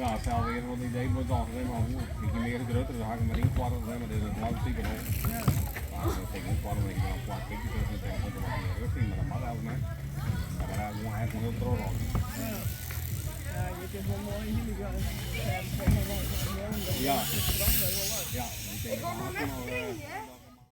Ja, itselde is wat idee wat al maar hoe. Ik mear grutter, dan ha ik mar ynkoarten, maar dit is in principe al. Maar dat ik ynkoarten, ik dan plak ik dus dan komt er wat mear rust yn, mar dat moat eigenlijk net. Maar daar gewoon eigenlijk hiel troch. Ja. Ja, dit is wol moai hier. Ja. Ja, ik Ik wil nog net springen, hè?